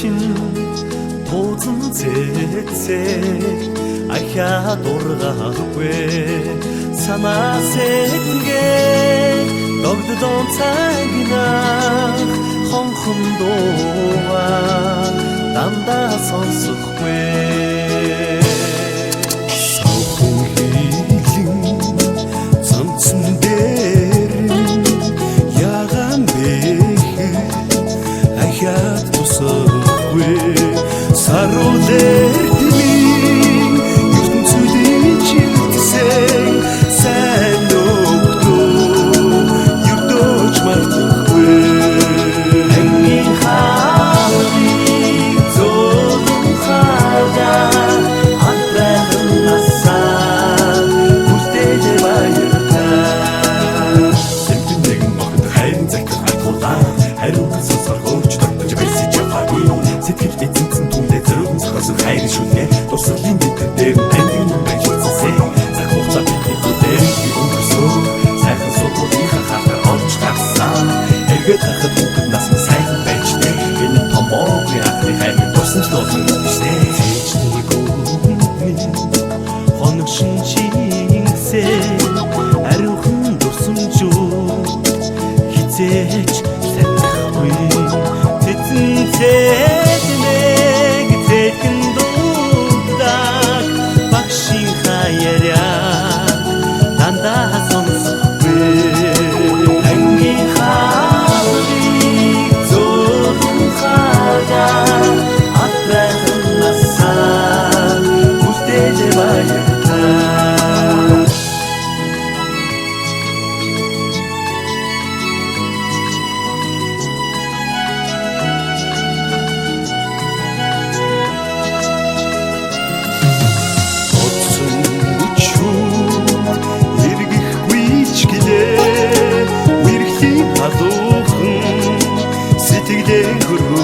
Шин тузан цэцээ ахиад ургаахгүй санаа сэтгэл догддон цагнах хонхон дуугаа дандаа сонсохгүй савхан хилэн цамцсан дээр ягаан бэхэ ахиад тусахгүй саруулэр тэмийн ертөнцийн чигтсэн сайн өгдөө ердөөч мартахгүй ангийн хаалгыг зөөлөн хаалга алдрайхан насаа үлдээлээ баяртай. Сэмтэн нэгэн охид хайрын захир хатгуулаа хариу сонсоор хөрч тогтож байсан ч яваагүй сэтгэл эзэнцэн түндэ зөрүүн зохиосон хайрын шүлгээ дурсгалын дэдэр дээр таньдаг юм байж үзсэн цаг хугацаа бидний дээр өнгөрсөн сайхан сургуулийн хахаар орж тагсан эргээд харахад хүүхэд нас нь сайхан байж тэ энэ томоогүй анхны хайрын дурсан ч дуулан биш тэ. Цэжнийг минь хоног шин чингсээ ариухан дурсамжууд хизээч санахгүй цэцэн цэдмэг цэхэн дуудаг багшийн хаяараа дандаа сонсохгүй ангийн хаалгыг зөөлөн хаалга алдрайхан насаа үлдээлээ баяртай. Бодсон өчүүд эргэхгүй ч гэлээ үерхлийн халуухан сэтгэлээ хөргөсөн.